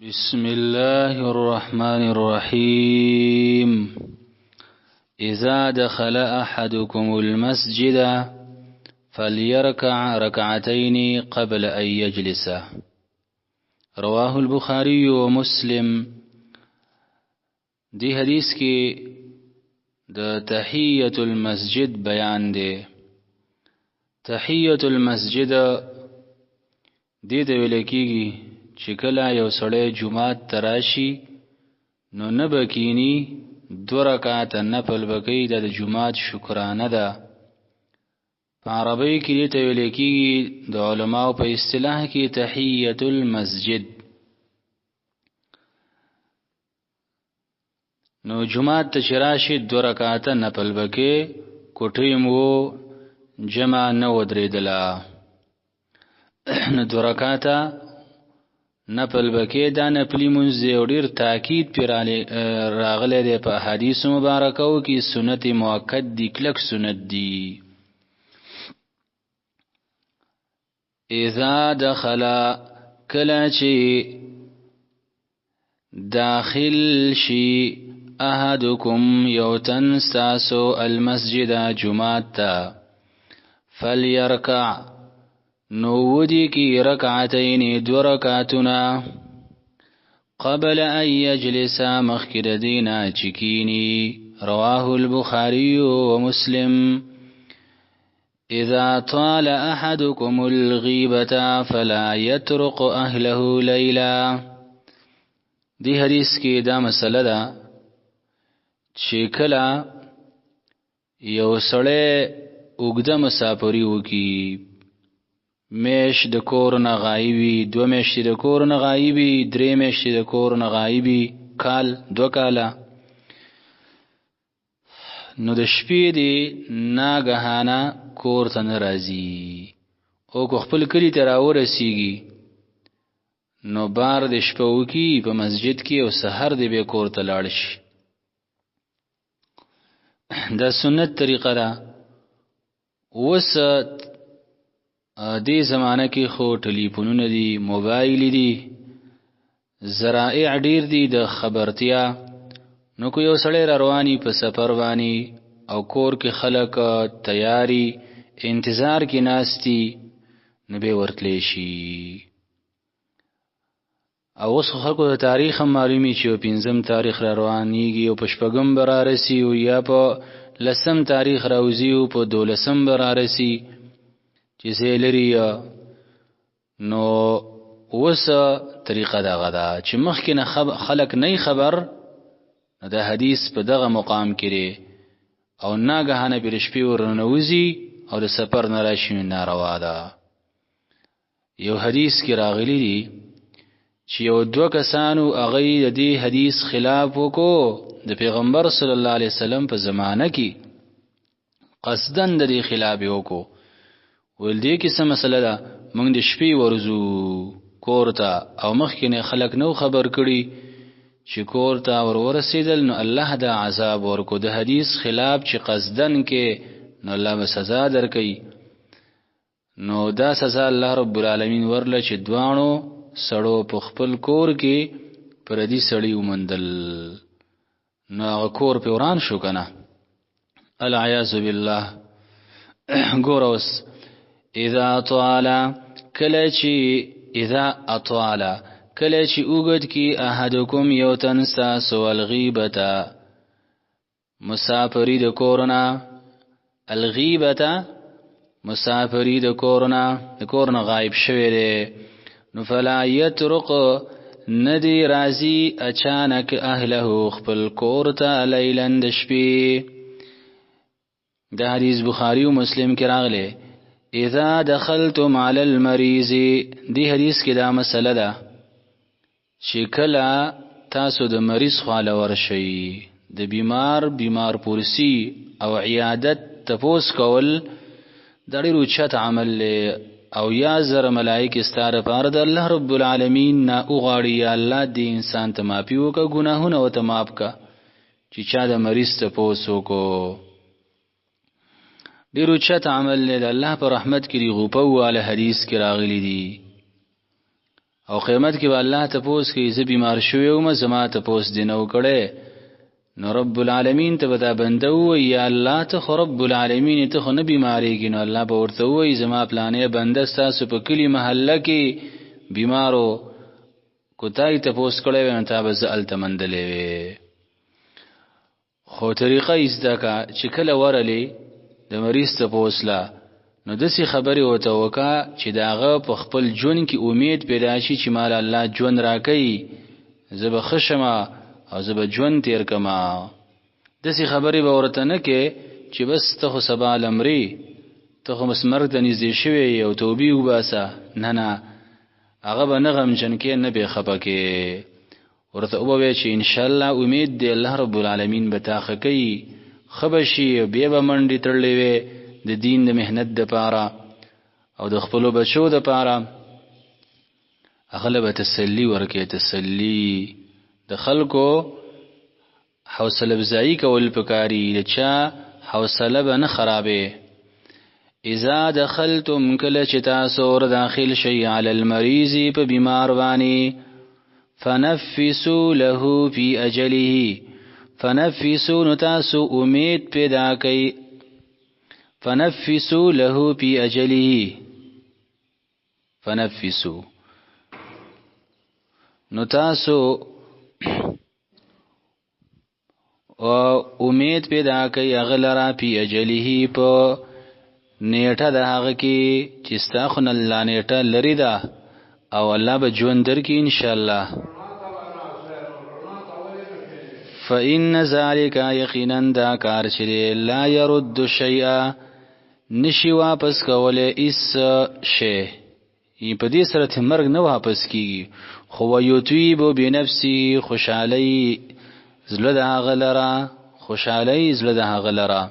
بسم الله الرحمن الرحيم. إذا دخل أحدكم المسجد فليركع ركعتين قبل أن يجلس. رواه البخاري ومسلم. دی حدیث کې د تحیت المسجد بیان دی. تحیت المسجد دې ته ویل کېږي چې کله یو سړی جومات ته راشي نو نه به کینی، دوه رکعته نفل به کوي. دا د جومات شکرانه ده. په عربۍ کې دې ته ویل کېږي د علماو په اصطلاح کې تحیت المسجد. نو جومات ته چې راشي دوه رکعته نفل به کوي. کوټۍ مو جمع نه ودرېدله، نو دوه رکعته نفل به کوي. دا نفلي مونځ دی او ډېر تاکید پرې راغلی دی په احادیثو مبارکو کې. سنت مؤکد دي، کلک سنت دي. اذا دخل، کله چې داخل شي، احدکم یو تن ستاسو، المسجد جومات ته، فلیرکع نو ودی کی، رکعتین دو رکعتونه، قبل ان یجلس مخکې د دینه چې کینی. رواه البخاري ومسلم. اذا طال احدكم الغیبة فلا يطرق اهله لیلا. دی حدیث کې دا مسله ده چې کله یو سړی اوږده مسافري وکي، میش د کور نه غایبي، دوه میاشتې د کور نه غایبي، درې میاشتې د کور نه غایبي، کال دوه کاله، نو د شپې دی ناګهانه کور ته نه راځي، او که خپل کلي ته راورسیږي نو بار د شپه وکي په مسجد کې او سحر دی به کور ته لاړ شي. دا سنت طریقه ده. اوس دې زمانه کې خو ټلیفونونه دي، موبایل دي، ذرائع ډیر دي د خبرتیا. نو که یو سړی را رواني په سفر باندې او کور کې خلک تیاری انتظار کې ناشتي، نو به ورتلی شي. او اوس خلکو د تاریخ هم معلومي چې په پنځم تاریخ را روانیږي او په شپږم به رارسي، او یا په لسم تاریخ راوځي او په دولسم به رارسي چې ځای لري. نو اوس طریقه دغه ده چې مخکې نه خلک نه خبر، نو د حدیث په دغه مقام کې دی، او ناګهانه پر شپې ورننوځي او د سفر نه راشي، ناروا ده. یو حدیث کې راغلی دی چې یو دوه کسانو هغه د دې حدیث خلاف وکړو د پیغمبر صلی الله علیه وسلم په زمانه کې، قصدن د دې خلاف وکړو. ویل دې کې څه مسله ده، موږ د شپې ورځو کور ته او مخکې نه خلک نو خبر کړي، چې کور ته ور ورسېدل نو الله دا عذاب ورکو. د حدیث خلاف چې قصدن کې نو الله به سزا درکوي. نو دا سزا الله رب العالمین ورله چې دواړو سړو په خپل کور کې پردي سړي ومندل، نو هغه کور په وران شو کنه، العیاذ بالله. ګور اوس، اذا طال کله چې، اذا اطال کله چې اوږد کی، احدکم یو تن ستاسو، الغیبته مسافری د کورنا، الغیبته مسافری د کورنا، د کورنا غایب شوی دی، نو فلا یترق ندی راضی اچانک اهله خپل کور ته لیلن د شپې. د حدیث بخاری او مسلم کې راغلی. اذا دخلتم على المريض، دی حدیث کې دا مسله ده چې کله تاسو د مریض خواله ورشئ، د بیمار بیمار پرسی او عیادت تپوس کول د ډېر اوچت عمل دی، او یا زره ملائکې ستا دپاره د الله رب العالمین نه وغواړي، یا الله دې انسان ته معافي وکړه، ګناهونه ورته معاف کړه چې چا د مریض تپوس وکړو. ډېر اوچت عمل دی، د الله په رحمت کې دی غوپه وواله، حدیث کې راغلي دي. او قیامت کې به الله تپوس کوي، زه بیمار شوی وم، زما تپوس دې نه وکړی. نو رب العالمین ته به دا بنده ووایي، یا الله ته خو رب العالمین ته خو نه بیمارېږي. نو الله به ورته ووایي، زما پلانې بنده ستاسو په کلي محله کې بیمارو، کو تا یې تپوس کړی وی نو تا به زه هلته مندلی وی. خو طریقه یې زده که چې کله ورلې د مریض تپوس له، نو داسې خبرې ورته وکړه چې د هغه په خپل ژوند کې امید پیدا شي چې مال الله ژوند راکوي، زه به ښه شم او زه به ژوند تیر کړم. داسې خبرې به ورته نه کې چې بس ته خو سبا لمرې، ته خو بس مرګ ته نږدې شوی یې او توبې وباسه. نه نه، هغه به نه غمجن کې نه بې خپه کې، ورته وبه چې ان شاء الله امید دی الله رب العالمین به تا ښه کوي، ښه به شي، بیا به منډې تړلې وې د دین د محنت دپاره او د خپلو بچو دپاره. هغه له به تسلي ورکوي. تسلي د خلکو حوصله افزایی کول پکاري، د چا حوصله به نه خرابې. اذا دخلتم، کله چې تاسو ور داخل شئ، علی المریض، په بیمار باندې، فنفسوا له فی اجله، فنفسوا، نو تاسو امید پیدا کئ، فنفسوا له فی اجله، فنفسوا، نو تاسو امید پیدا کوي هغه لرا، پی اجله، په نیټه د هغه کې چې ستا خو الله نیټه لري ده او الله به ژوند درکړي ان شاء الله. فإن ذلك، یقینا دا کار چې لا يرد شيئا، نشي واپس کولی اس شی. په دې سره ته مرګ نه واپس کیږي، خو ويطيب بنفسه، خوشحالي زړه د هغه لره، خوشحالي زړه د هغه لره.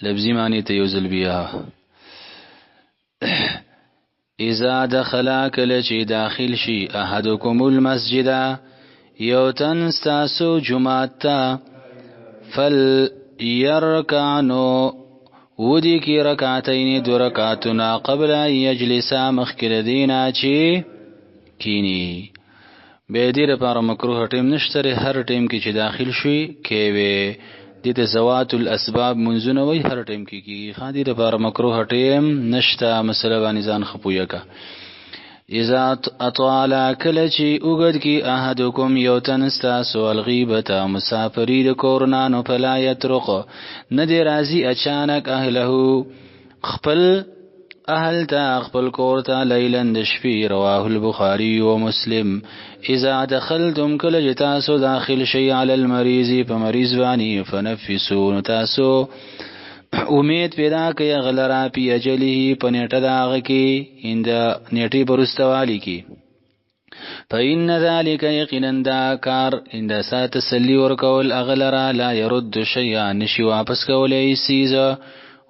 لفظي معنی ته یو ځل بیا. اذا دخل، کله چې داخل شي، احدکم المسجد، یو تن ستاسو جماعت ته، فل يرکع، نو ودی کی، رکعتین، دو رکعتنا، قبل ان یجلس، مخکې د دینا چې کینی. به دې لپاره مکروه ټیم نشته، هر ټیم کې چې داخل شوي کوي. دې ته ذوات الاسباب منځونه وي، هر ټیم کې کیږي. خا دې لپاره مکروه ټیم نشته، مسله باندې ځان خپویا کا. اذا اطال، کله چې اوګد کی، احدکم، یو تن ستاسو، الغیبه، مسافری د کورنا، نو فلا یطرق، نه دی راضی اچانک، اهله، خپل اهل ته، خپل کور ته، لیلن، د شپې. رواه البخاری و مسلم. اذا دخلتم، کله چې تاسو داخل شي، علی المریض، په مریض باندې، فنفسوا، نو تاسو امید پیدا کوي غلرا، پی اجله، په نیټه داغه کې، اند نیټه پرستوالي کې. فإن ذلك، یقینا دا کار، اند سات تسلی ورکول اغلرا، لا يرد شيئا، نشي واپس کولای سیز،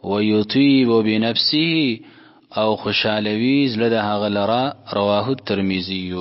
ويطيب بنفسه، او خوشالوي زړه د هغه لرا. رواه الترمذي.